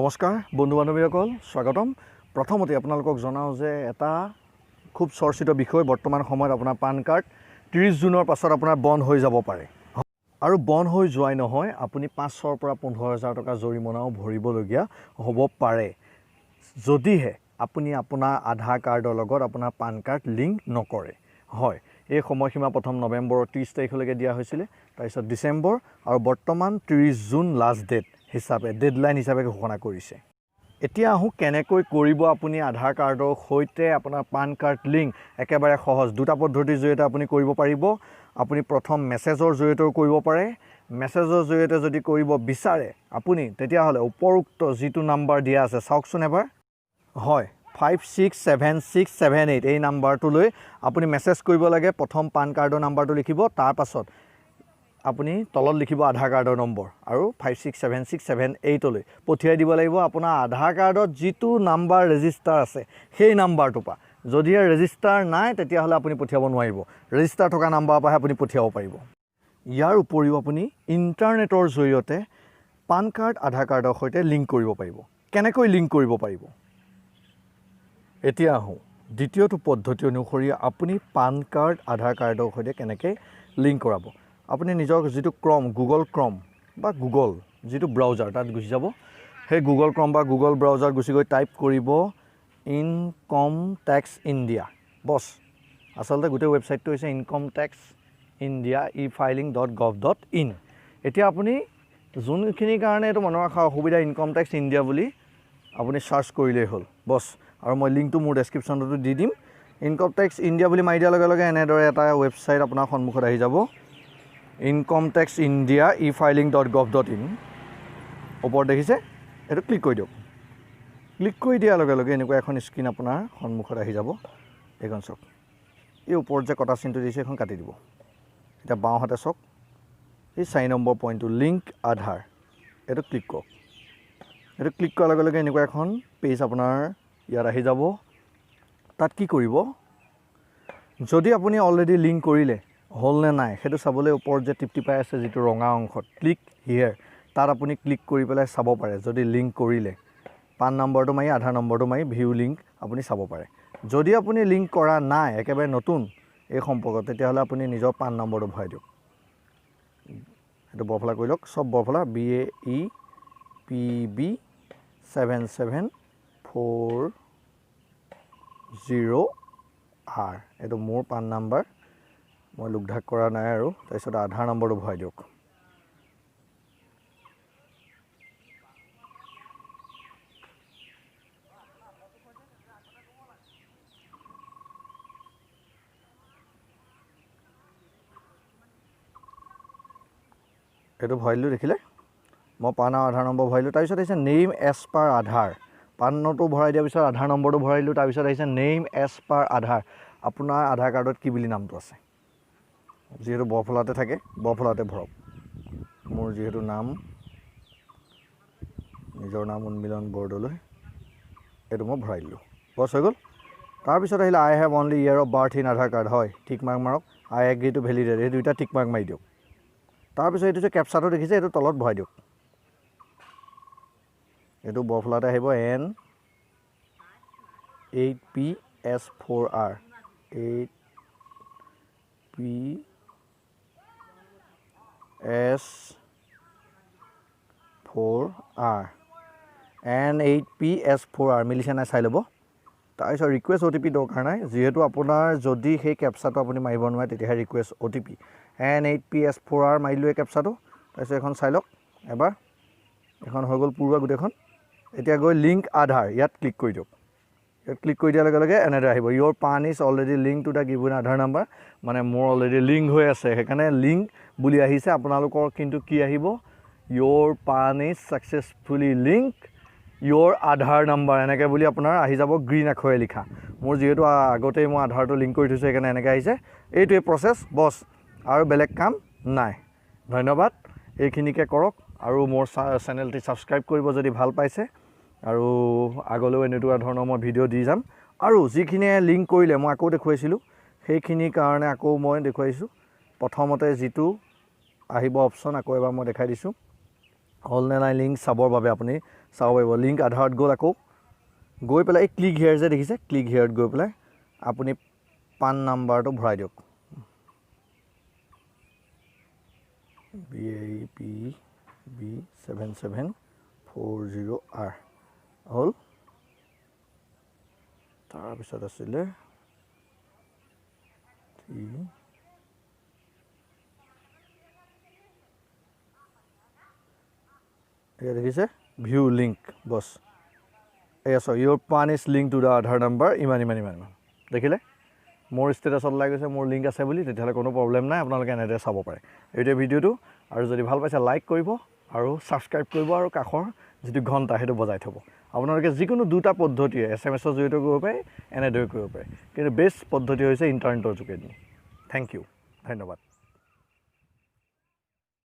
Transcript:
নমস্কাৰ বন্ধু বান্ধৱীসকল, স্বাগতম। প্ৰথমতে আপোনালোকক জনাওঁ যে এটা খুব চৰ্চিত বিষয়, বৰ্তমান সময়ত আপোনাৰ পান কাৰ্ড 30 জুনৰ পাছত আপোনাৰ বন্ধ হৈ যাব পাৰে। আৰু বন্ধ হৈ যোৱাই নহয়, আপুনি 500ৰ পৰা 15,000 টকা জৰিমনাও ভৰিবলগীয়া হ'ব পাৰে, যদিহে আপুনি আপোনাৰ আধাৰ কাৰ্ডৰ লগত আপোনাৰ পান কাৰ্ড লিংক নকৰে। হয়, এই সময়সীমা প্ৰথম নৱেম্বৰৰ 30 তাৰিখলৈকে দিয়া হৈছিলে, তাৰপিছত ডিচেম্বৰ, আৰু বৰ্তমান 30 জুন লাষ্ট ডেট হিচাপে, ডেডলাইন হিচাপে ঘোষণা কৰিছে। এতিয়া আহোঁ কেনেকৈ কৰিব আপুনি আধাৰ কাৰ্ডৰ সৈতে আপোনাৰ পান কাৰ্ড লিংক। একেবাৰে সহজ, দুটা পদ্ধতিৰ জৰিয়তে আপুনি কৰিব পাৰিব। আপুনি প্ৰথম মেছেজৰ জৰিয়তেও কৰিব পাৰে। মেছেজৰ জৰিয়তে যদি কৰিব বিচাৰে আপুনি, তেতিয়াহ'লে উপৰোক্ত যিটো নাম্বাৰ দিয়া আছে চাওকচোন এবাৰ, হয়, 567678, এই নাম্বাৰটোলৈ আপুনি মেছেজ কৰিব লাগে। প্ৰথম পান কাৰ্ডৰ নাম্বাৰটো লিখিব, তাৰপাছত আপুনি তলত লিখিব আধাৰ কাৰ্ডৰ নম্বৰ, আৰু 567678লৈ পঠিয়াই দিব লাগিব। আপোনাৰ আধাৰ কাৰ্ডত যিটো নাম্বাৰ ৰেজিষ্টাৰ আছে সেই নাম্বাৰটোৰ পৰা। যদিহে ৰেজিষ্টাৰ নাই তেতিয়াহ'লে আপুনি পঠিয়াব নোৱাৰিব, ৰেজিষ্টাৰ থকা নাম্বাৰৰ পৰাহে আপুনি পঠিয়াব পাৰিব। ইয়াৰ উপৰিও আপুনি ইণ্টাৰনেটৰ জৰিয়তে পান কাৰ্ড আধাৰ কাৰ্ডৰ সৈতে লিংক কৰিব পাৰিব। কেনেকৈ লিংক কৰিব পাৰিব? এতিয়া আহোঁ দ্বিতীয়টো পদ্ধতি অনুসৰি আপুনি পান কাৰ্ড আধাৰ কাৰ্ডৰ সৈতে কেনেকৈ লিংক কৰাব। আপুনি নিজৰ যিটো ক্ৰম, গুগল ক্ৰম বা গুগল যিটো ব্ৰাউজাৰ, তাত গুচি যাব। সেই গুগল ক্ৰম বা গুগল ব্ৰাউজাৰত গুচি গৈ টাইপ কৰিব ইনকম টেক্স ইণ্ডিয়া। বছ, আচলতে গোটেই ৱেবছাইটটো হৈছে income tax India e filing dot gov dot in. এতিয়া আপুনি যোনখিনিৰ কাৰণে এইটো মনত ৰখা অসুবিধা, ইনকম টেক্স ইণ্ডিয়া বুলি আপুনি চাৰ্চ কৰিলেই হ'ল, বছ। আৰু মই লিংকটো মোৰ ডেছক্ৰিপশ্যনতো দি দিম। ইনকম টেক্স ইণ্ডিয়া বুলি মাৰি দিয়াৰ লগে লগে এনেদৰে এটা ৱেবছাইট আপোনাৰ সন্মুখত আহি যাব, income tax India e filing dot gov dot in. ওপৰত দেখিছে, এইটো ক্লিক কৰি দিয়ক। ক্লিক কৰি দিয়াৰ লগে লগে এনেকুৱা এখন স্ক্ৰীণ আপোনাৰ সন্মুখত আহি যাব। এইখন চাওক, এই ওপৰত যে কটা চিনটো দিছে এইখন কাটি দিব। এতিয়া বাওঁহাতে চাওক, এই 4 নম্বৰ পইণ্টটো লিংক আধাৰ, এইটো ক্লিক কৰক। এইটো ক্লিক কৰাৰ লগে লগে এনেকুৱা এখন পেজ আপোনাৰ ইয়াত আহি যাব। তাত কি কৰিব, যদি আপুনি অলৰেডি লিংক কৰিলে হ'ল নে নাই সেইটো চাবলৈ ওপৰত যে টিপটিপাই আছে যিটো ৰঙা অংশত ক্লিক হিয়াৰ, তাত আপুনি ক্লিক কৰি পেলাই চাব পাৰে। যদি লিংক কৰিলে পান নম্বৰটো মাৰি আধাৰ নম্বৰটো মাৰি ভিউ লিংক আপুনি চাব পাৰে। যদি আপুনি লিংক কৰা নাই, একেবাৰে নতুন এই সম্পৰ্কত, তেতিয়াহ'লে আপুনি নিজৰ পান নম্বৰটো ভৰাই দিয়ক। সেইটো বৰফলা কৰি লওক, চব বৰফলা, B A E P B 7740 R, এইটো মোৰ পান নাম্বাৰ, মই লুকঢাক কৰা নাই। আৰু তাৰপিছত আধাৰ নম্বৰটো ভৰাই দিয়ক। এইটো ভৰাই দিলোঁ, দেখিলে মই পান আৰু আধাৰ নম্বৰ ভৰাই দিলোঁ। তাৰপিছত আহিছে নেইম এজ পাৰ আধাৰ, পানটো ভৰাই দিয়াৰ পিছত আধাৰ নম্বৰটো ভৰাই দিলোঁ। তাৰপিছত আহিছে নেইম এজ পাৰ আধাৰ, আপোনাৰ আধাৰ কাৰ্ডত কি বুলি নামটো আছে, যিহেতু বৰফলাতে থাকে বৰফলাতে ভৰক। মোৰ যিহেতু নাম, নিজৰ নাম উন্মিলন বৰদলৈ, এইটো মই ভৰাই দিলোঁ, বছ হৈ গ'ল। তাৰপিছত আহিলে I have only year of birth in Aadhaar card, হয় টিক মাৰ্ক মাৰক, আই এগ্ৰী টু ভেলিডেট, এই দুইটা টিক মাৰ্ক মাৰি দিয়ক। তাৰপিছত এইটো যে কেপচাটো দেখিছে এইটো তলত ভৰাই দিয়ক। এইটো বৰফলাতে আহিব N 8 P S 4 R, 8 P S 4 R, N 8 P S 4 R, মিলিছে নাই চাই ল'ব। তাৰপিছত ৰিকুৱেষ্ট অ' টি পি দৰকাৰ নাই, যিহেতু আপোনাৰ যদি সেই কেপচাটো আপুনি মাৰিব নোৱাৰে তেতিয়াহে request O' T P. N 8 P S 4 R মাৰিলোঁ এই কেপচাটো। তাৰপিছত এখন চাই লওক এবাৰ, এখন হৈ গ'ল পূৰা গোটেইখন। এতিয়া গৈ লিংক আধাৰ ইয়াত ক্লিক কৰি দিয়ক। ইয়াত ক্লিক কৰি দিয়াৰ লগে লগে এনেদৰে আহিব, your PAN is already link to the given Aadhaar number, মানে মোৰ অলৰেডি লিংক হৈ আছে সেইকাৰণে লিংক বুলি আহিছে। আপোনালোকৰ কিন্তু কি আহিব, your PAN is successfully link your Aadhaar number, এনেকৈ বুলি আপোনাৰ আহি যাব গ্ৰীণ আখৰে লিখা। মোৰ যিহেতু আগতেই মই আধাৰটো লিংক কৰি থৈছোঁ সেইকাৰণে এনেকৈ আহিছে। এইটোৱে প্ৰচেছ, বছ, আৰু বেলেগ কাম নাই। ধন্যবাদ, এইখিনিকে কৰক আৰু মোৰ চেনেলটি ছাবস্ক্ৰাইব কৰিব যদি ভাল পাইছে, আৰু আগলৈও এনেকুৱা ধৰণৰ মই ভিডিঅ' দি যাম। আৰু যিখিনিয়ে লিংক কৰিলে মই আকৌ দেখুৱাইছিলোঁ, সেইখিনিৰ কাৰণে আকৌ মই দেখুৱাইছোঁ। প্ৰথমতে যিটো আহিব অপশ্যন আকৌ এবাৰ মই দেখাই দিছোঁ, হ'ল নে নাই লিংক চাবৰ বাবে আপুনি চাব পাৰিব। লিংক আধাৰত গ'ল, আকৌ গৈ পেলাই এই ক্লিক হেয়াৰ যে দেখিছে, ক্লিক হেয়াৰত গৈ পেলাই আপুনি পান নাম্বাৰটো ভৰাই দিয়ক, BAPB 7740 R হ'ল। তাৰপিছত আছিলে 3, এয়া দেখিছে ভিউ লিংক, বছ এয়া চাওক, your PAN is link to the Aadhaar number ইমান ইমান ইমান ইমান। দেখিলে মোৰ ষ্টেটাছত ওলাই গৈছে মোৰ লিংক আছে বুলি, তেতিয়াহ'লে কোনো প্ৰব্লেম নাই, আপোনালোকে এনেদৰে চাব পাৰে। এইটোৱে ভিডিঅ'টো, আৰু যদি ভাল পাইছে লাইক কৰিব আৰু ছাবস্ক্ৰাইব কৰিব আৰু কাষৰ যিটো ঘণ্টা সেইটো বজাই থ'ব। আপোনালোকে যিকোনো দুটা পদ্ধতিৰে এছ এম এছৰ জৰিয়তে কৰিব পাৰে, এনেদৰে কৰিব পাৰে, কিন্তু বেষ্ট পদ্ধতি হৈছে ইণ্টাৰনেটৰ যোগেদি। Thank U, ধন্যবাদ।